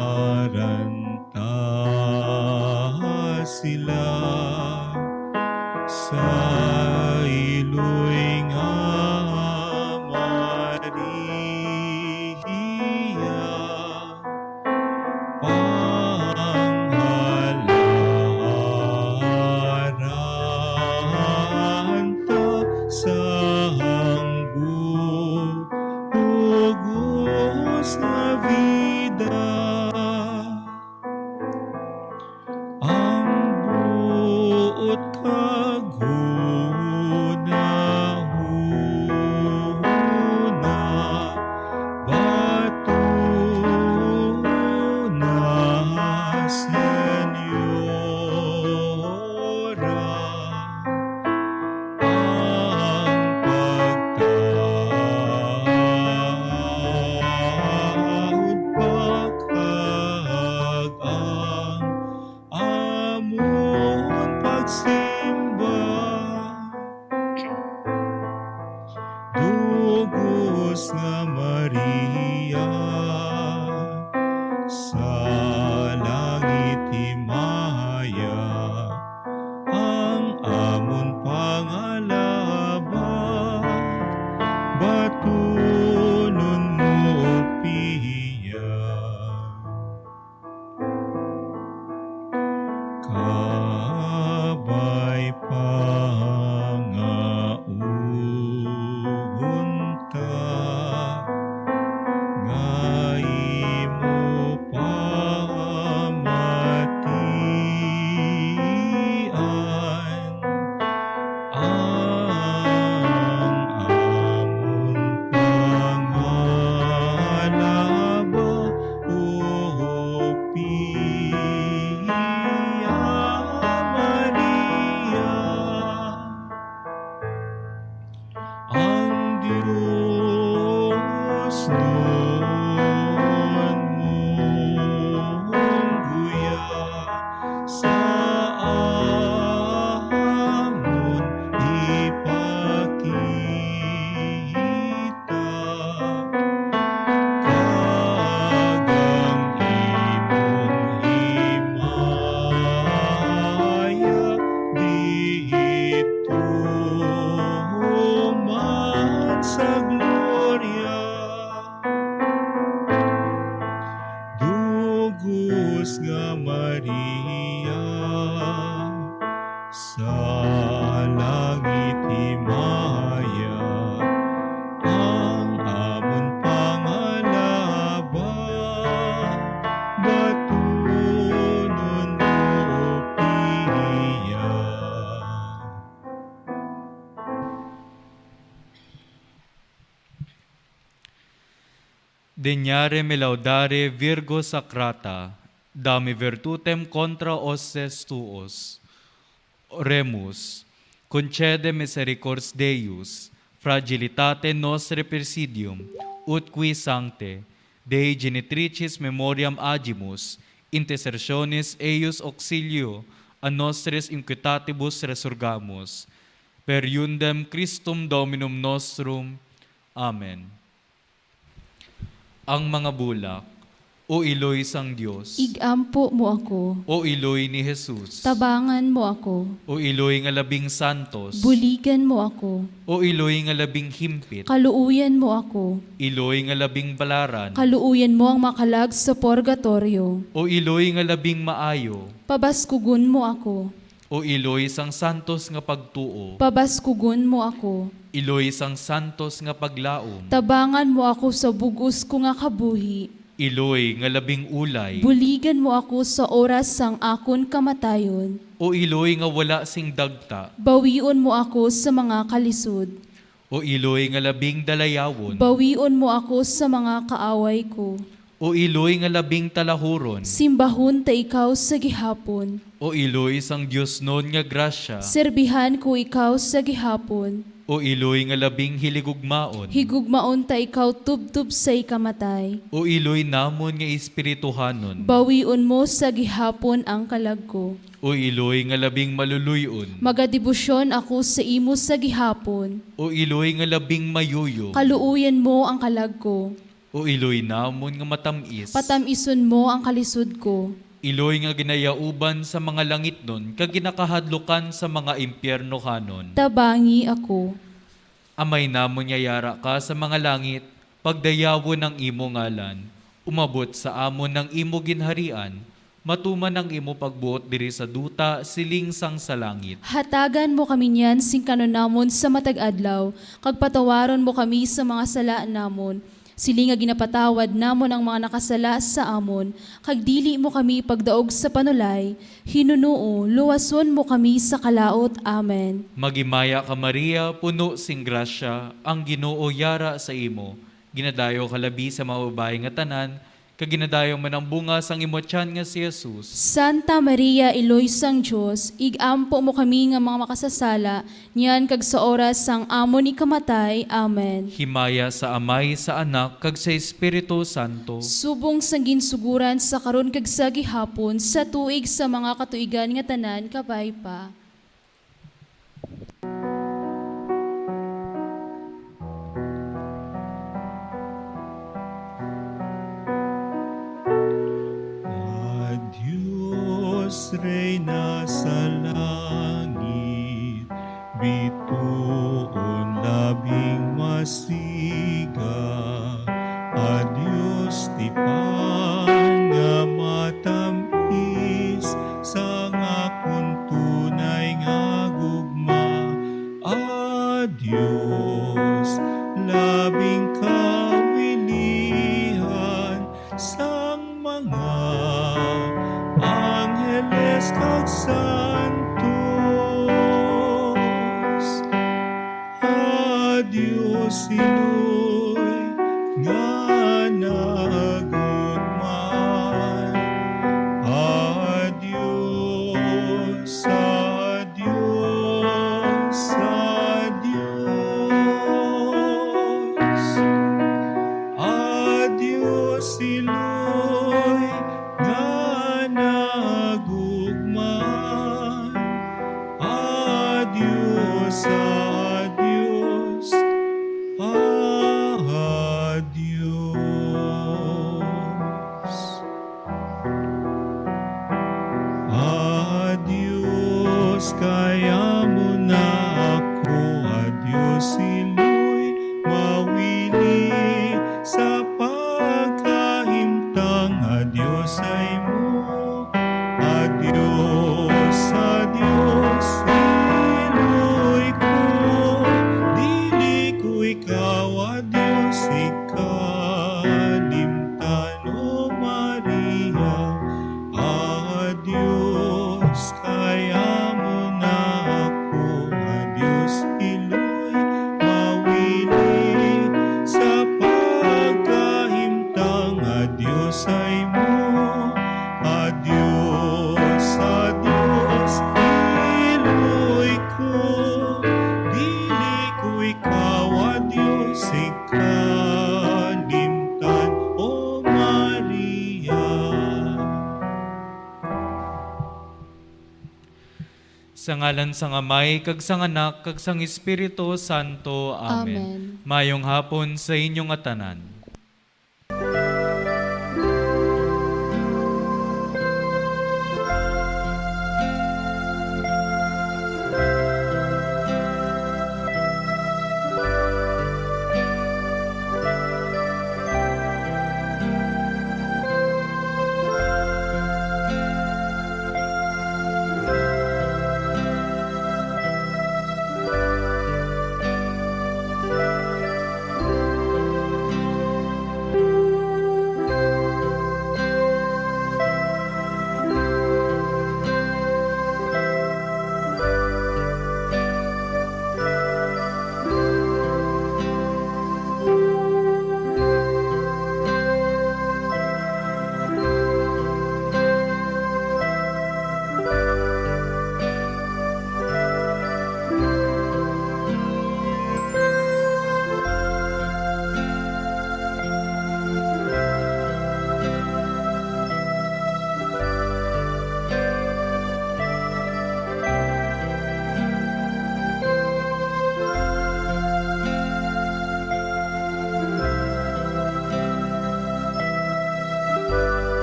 Halaran ta sila sa iloy nga Maria. Panghalaran ta sang bug-os nga bida. Ang buot kag hunahuna, batuna, Senyora, ang pagtaod pa kag ang amon pagsimba. Dugos nga Maria, sa langit himaya ang amon pangalaba, batunon mo piya. Kabay pa nga unta nga imo pamatian ang amon pangalaba, O Pia Maria. Ang Dios nun mong guya sa amon ipakita, kag ang imong himaya didto man sa gloria. Dugos nga Maria, sa langit himaya ang amon pangalaba, batunon mo piya. Deniare me laudare, Virgo sacrata, dame virtutem contra hostes tuos. Oremus. Concede misericordias Deus, fragilitate nostre presidium, ut qui sancte Dei genitrices memoriam agimus, intercessionis eius auxilio a nostris inquietatibus resurgamus. Per eundem Christum Dominum nostrum. Amen. Ang mga bulak. O iloy sang Dios. Igampo mo ako. O iloy ni Jesus. Tabangan mo ako. O iloy nga labing santos. Buligan mo ako. O iloy nga labing himpit. Kaluoyan mo ako. Iloy nga labing balaran. Kaluoyan mo ang makalag sa purgatorio. O iloy nga labing maayo. Pabaskugon mo ako. O iloy sang santos nga pagtuo. Pabaskugon mo ako. Iloy sang santos nga paglaom. Tabangan mo ako sa bug-os ko nga kabuhi. Iloy nga labing ulay. Buligan mo ako sa oras sang akon kamatayon. O iloy nga wala sing dagta. Bawion mo ako sa mga kalisod. O iloy nga labing dalayawon. Bawion mo ako sa mga kaaway ko. O iloy nga labing talahuron. Simbahon ta ikaw sa gihapon. O iloy sang diosnon nga grasya. Serbihan ko ikaw sa gihapon. O iloy nga labing hiligugmaon. Higugmaon ta ikaw tubtob sa ikamatay. O iloy namon nga espirituhanon. Bawion mo sa gihapon ang kalag ko. O iloy nga labing maluloy-on. Magadebosyon ako sa imo sa gihapon. O iloy nga labing mayuyog. Kaluoyan mo ang kalag ko. O iloy namon nga matam-is. Patam-ison mo ang kalisod ko. Iloy nga ginayauban sa mga langitnon kag ginakahadlukan sa mga impyernohanon. Tabangi ako. Amay namon nga yara ka sa mga langit, pagdayawon ang imo ngalan. Umabot sa amon ang imo ginharian, matuman ang imo pagbuot diri sa duta, siling sang sa langit. Hatagan mo kami niyan sing kan-on namon sa matag adlaw, kag patawaron mo kami sa mga sala namon, siling nga ginapatawad namon ang mga nakasala sa amon, kag dili mo kami pagdaog sa panulay, hinunoo, luwason mo kami sa kalaut. Amen. Maghimaya ka, Maria, puno sing grasya, ang Ginoo yara sa imo. Ginadayo ka labi sa mga babayi nga tanan, kag ginadayo man ang bunga sang imo tiyan nga si Jesus. Santa Maria, Iloy sang Dios, igampo mo kami nga mga makasasala, niyan kag sa oras sang amon ikamatay. Amen. Himaya sa Amay, sa Anak, kag sa Espiritu Santo. Subong sang ginsugoran, sa karon kag sa gihapon, sa tuig sa mga katuigan nga tanan. Kabay pa. A Dios, Reyna sa langit, bituon labing masiga, a Dios tipan nga matam-is, sang akon tunay nga gugma, a Dios, labing kawilihan sang mga angheles kag santos. A Dios, iloy nga nagugma. A Dios, a Dios, a Dios. A Dios, iloy nga nagugma. A Dios, a Dios, a Awa Dios ikalimtan, O Maria. Sa ngalan sang Amay, kag sang Anak, kag sang Espiritu Santo. Amen. Amen. Mayong hapon sa inyo nga tanan.